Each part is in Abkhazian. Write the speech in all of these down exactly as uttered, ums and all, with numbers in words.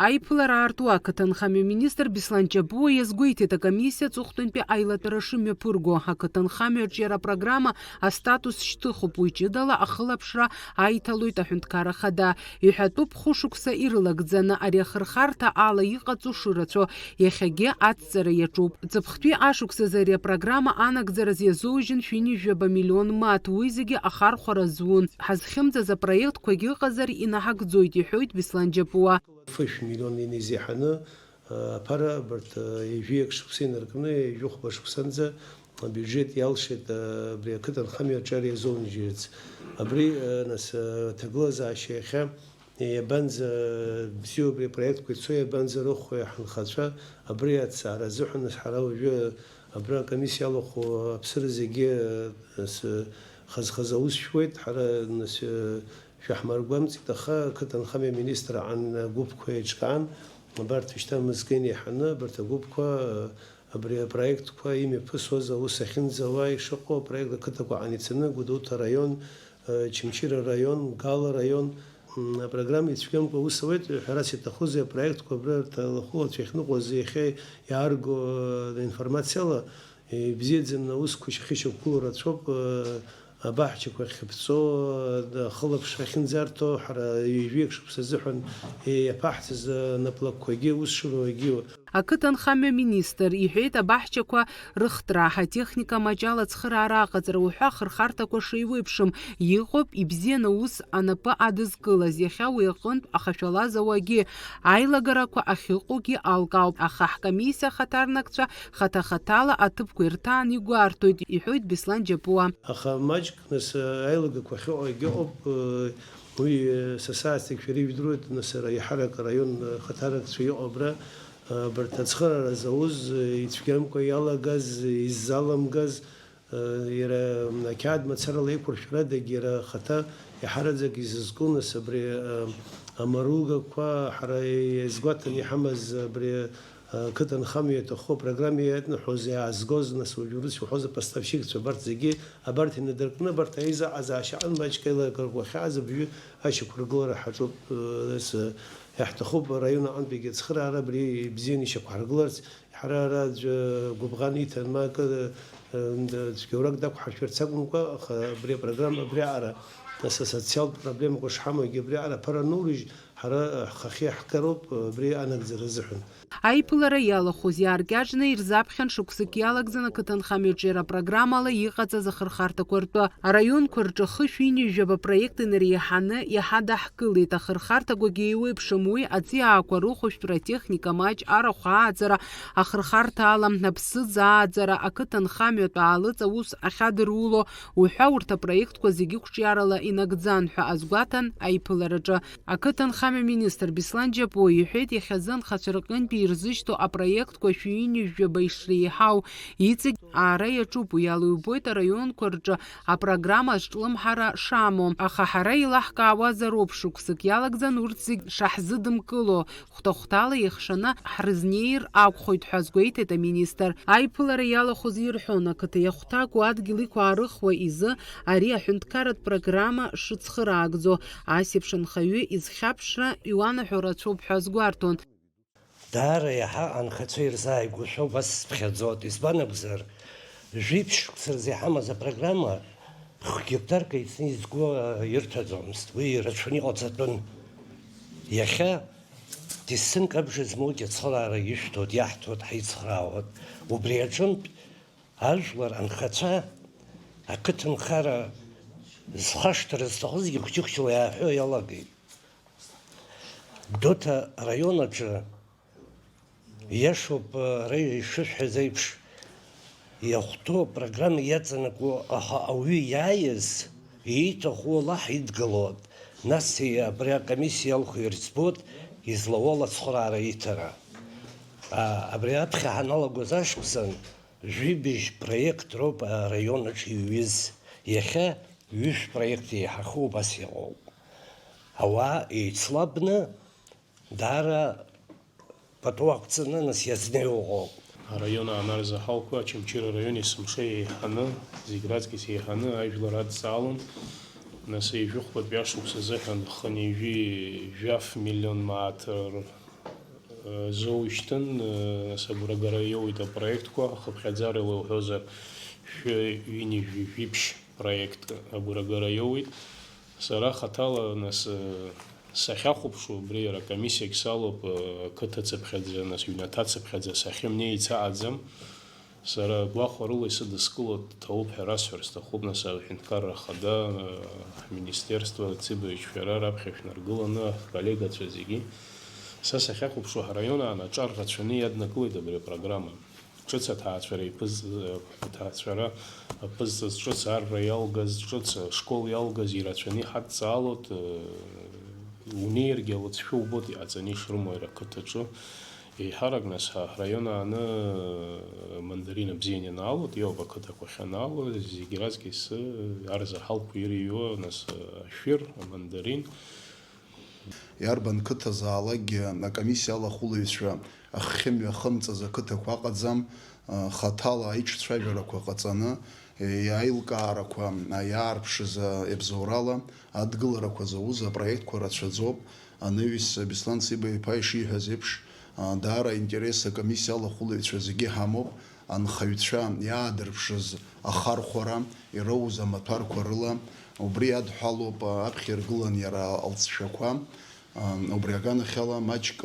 Аиԥылара аарту ақыҭанхамҩа министр Беслан Ҷапуа иазгәеиҭеит, акомиссиа аҵыхәтәантәи аилатәара шымҩаԥырго, ақыҭанхамҩа аҿиара апрограмма астатус шьҭыхуп, уи ҷыдала ахылаԥшра аиҭалоит аҳәынҭқарра хада. Иҳәатәуп, хәышықәса ирылагӡаны ари ахырхарҭа ала иҟаҵоу шырацәоу, иахьагьы аҵара иаҿуп. Ҵыԥхтәи ашықәсазы ари апрограмма анагӡараз иазоужьын шәи ҩажәаба миллион маҭ, уи зегьы ахархәара зун. Ҳазхьымӡаз апроектқәагьы ыҟазар инаҳагӡоит, иҳәоит Беслан Џьапуа. Фышә миллион инеизеиҳаны, аԥара абарҭ, ҩажәи акы шықәса инаркны, ҩажәи хәба шықәсанӡа абиуџьет иалшеит, абри ақыҭанхамҩа аҿар иазоунаџьырц. Абри, нас, аҭагылазаашьа иахьа иабанӡа бзиоу абри апроектқәа ицо, иабанӡа рыхәо ҳанхацәа, абри ацара азыҳәан, нас, ҳара уажәы абра акомиссиа иалахәу аԥсыра зегьы, нас, хаз-хаз аус шәуеит, ҳара, нас, шәаҳмыргәамҵит, аха ақыҭанхамҩа аминистрра аан агәыԥқәа еиҿкаан, абарҭ шьҭа мызкы инеиҳаны, абарҭ агәыԥқәа, абри апроектқәа имҩаԥысуаз аус ахьынӡауа ишыҟоу, апроект ақыҭақәа аан ицаны, Гәдоуҭа араион, Чымчыра араион, Гала араион, м, апрограмма ицәгьамкәа аус ауеит. Ҳәарас иаҭахузеи, апроектқәа абра рҭалахәылацәа иахьныҟәоз, иахьа иаарго, э, информациала, ибзиаӡаны аусқәа шьахьышьақәгылоу рацәоуп, э, абаҳчақәа ахьыԥҵәо, э, ахылаԥшра ахьынӡарҭо, ҳара ҩажәи акы шықәса азыҳәан иаԥаҳҵаз анаплакқәагьы, аус шыруагьы. Ақыҭанхамҩа министр иҳәеит, абаҳчақәа рыхтра, атехника маҷ алацхыраара аҟаҵара уҳәа ахырхарҭақәа шеиуеиԥшым иҟоуп, ибзианы аус анапы адызкылаз, иахьа уи аҟынтә ахашәала зауагьы, аилагарақәа ахьыҟоугьы алкаауп, аха ҳкомиссиа ахаҭарнакцәа хаҭа-хаҭала аҭыԥқәа ирҭааны игәарҭоит, иҳәоит Беслан Џьапуа. Аха маҷк, нас, аилагақәа ахьыҟоу егьыҟоуп, уи, са саасҭагь шәара ижәдыруеит, нас, ара-, иаҳарак араион хаҭарнакцәа иҟоу абра, абарҭ ацхыраара зауз, ицәгьамкәа иалагаз, иззаламгаз, иара ақьаад мацарала еиқәыршәарадагь иара ахаҭа иаҳараӡак изызку, нас, абри, амаругақәа, ҳара иазгәаҭаны иҳамаз абри, ақыҭанхамҩа иаҭаху апрограмма ианаҳәоз, иаазгоз, нас, уажә урыс иуҳәозар, поставщикцәа, абарҭ зегьы, абарҭ инадыркны, абарҭ аизаҟазаашьа аҟны маҷк еилакыркәа ахьааз абжьы ашьақәыргылара ҳаҿуп, нас, иаҳҭахуп араион аҟынтәигьы ацхыраара абри ибзианы ишьақәҳаргыларц, ҳара ара аӡәы гәыбӷан иҭан, ма акы, цәгьоурак дақәҳаршәарц акәымкәа, аха абри апрограмма абриаҟара, нас асоциалтә проблемақәа шҳамоугьы абриаҟара аԥара аноурыжь, ҳара ҳхахьы иаҳгароуп абри анагӡара азыҳәан. Аиԥылара иалахәыз иааркьаҿны ирзаԥхьан шықәсык иалагӡан ақыҭанхамҩаҿы иара апрограммала иҟаҵаз ахырхарҭақәа ртәы. Араионқәа рҿы хышә ҩынҩажәаба проект инареиҳаны иаҳа даҳкылеит, ахырхарҭақәагьы еиуеиԥшым, уи аҵиаақәа рыхәышәтәра, атехника маҷ, арахә ааӡара, ахырхарҭа ала аԥсыӡ ааӡара, ақыҭанхамҩатә аалыҵ аус ахьадыруло уҳәа урҭ апроектқәа зегьы қәҿиарала инагӡан ҳәа азгәаҭан аиԥылараҿы. Ақыҭанхамҩа министр Беслан Џьапуа иҳәеит, иахьазы анхацәа рҟынтәи ирзышьҭоу апроектқәа шәи-ҩынҩажәаба ишреиҳау, иҵегь аара иаҿуп, уи ала иубоит араионқәа рҿы апрограмма азҿлымҳара шамоу, аха ҳара еилаҳкаауазароуп, шықәсык иалагӡан урҭ зегь шаҳзыдымкыло, хәҭа-хәҭала иахшаны ҳрызнеир акәхоит ҳәа азгәеиҭеит аминистр. Аиԥылара иалахәыз ирҳәон, ақыҭа иахәҭаку адгьыл иқәаарыхуа изы ари аҳәынҭқарратә программа шыцхыраагӡо, ас еиԥш анхаҩы изхьаԥшра иуанаҳәо рацәоуп ҳәа азгәарҭон. Даара иаҳа анхацәа ирзааигәоушәа убас сыԥхьаӡоит, избан акәзар, жәиԥшь шықәса рзы иҳамаз апрограмма хә-гектарк еицны изго, а, ирҭаӡомызт, уи ирацәаны иҟаҵатәын. Иахьа десятинк абжа змоугьы ацхыраара ишәҭоит, иаҳҭоит, ҳаицхраауеит. Убри аҿынтә ажәлар анхацәа ақыҭанхара зхашҭра зҭахызгьы хәҷы-хәҷыла иааҳәо иалагеит. Гәдоуҭа араион аҿы, иашоуп, ара ишышәҳәаз еиԥш, иахәҭоу апрограмма иаҵанакуа, аха ауаҩы иааиз, ииҭаху ала ҳидгылоит. Нас абри акомиссиа иалху ирӡбоит излауа алацхәраара иҭара. А, абри аԥхьа ҳаналагоз ашықәсан, жәибжь проект роуп араион аҿы иҩыз. Иахьа ҩышә проект еиҳахьоу убас иҟоуп. Ауаа еицлабны, даара пату ақәҵаны, нас, иазнеиуа ыҟоуп. Араион аанарзаҳалқәа Очамчыра араион есымша еиҳаны, зегь раҵкыс еиҳаны ажәлар адҵаалон. Нас ҩажәи хәбатәи ашықәс азыҳәан хынҩажәи жәаф миллион мааҭ р-, зоуижьҭын, нас агәрагара иоуит апроектқәа, ахыԥхьаӡарала уҳәозар, шәи ҩынҩажәи жәиԥшь проект агәрагара иоуит. Сара хаҭала, нас, сахьахәаԥшуа, убри иара комиссиак салоуп, ақыҭа цыԥхьаӡа, нас ҩнаҭа цыԥхьаӡа сахьымнеиц аҟаӡам. Сара гәахәарыла исыдыскыло дҭоуп ҳәа расҳәар сҭахуп, нас, аҳәынҭқарра ахада, ҳминистерство, Циба ичҳара раԥхьа шәнаргыланы, ҳколлегацәа зегьы. Са сахьахәаԥшуа, ҳраион аан аҿар рацәаны иаднакылеит абри апрограмма. Ҿыц аҭаацәара иԥыз-, аҭаацәара аԥызҵаз, ҿыц арра иалгаз, ҿыц ашкол иалгаз ирацәаны иҳадҵаалоит, унеиргьы ауцәшәа убоит иҟаҵаны ишрымоу иара ақыҭаҿы. Еиҳарак, нас, ҳа ҳраион ааны мандарина бзианы ианаалоит, иоуп ақыҭақәа ахьанаало, зегь раҵкьыс ар заҳалқәа ирыҩуа, нас, ашәыр, амандарин. Иарбан қыҭазаалакгьы акомиссиа алахәылаҩцәа аххьымҩа ахымҵаз ақыҭақәа ыҟаӡам, хаҭала аиҿцәажәарақәа ҟаҵаны, аилкаарақәа иаарԥшыз абзоурала адгыларақәа зауз апроектқәа рацәаӡоуп. Анаҩс Беслан Циба-иԥа ишиҳәаз еиԥш, даара аинтерес акомиссиа алахәылаҩцәа зегьы ҳамоуп, анхаҩцәа иаадырԥшыз ахархәара, ироуз амаҭәарқәа рыла, убри адҳәалоуп аԥхьа иргылан иара алҵшәақәа. Убри аганахьала маҷк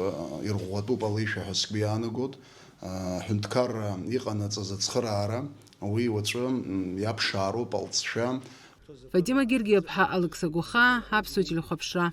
ирӷәӷәатәуп алеишәа ҳәа сгәы иаанагоит. Аҳәынҭқарра иҟанаҵаз ацхыраара, уи уаҵәы, м, иаԥшаароуп алҵшәа. Фатима Гергиаԥҳа, Алықьса Гәахаа, Аԥсуа телехәаԥшра.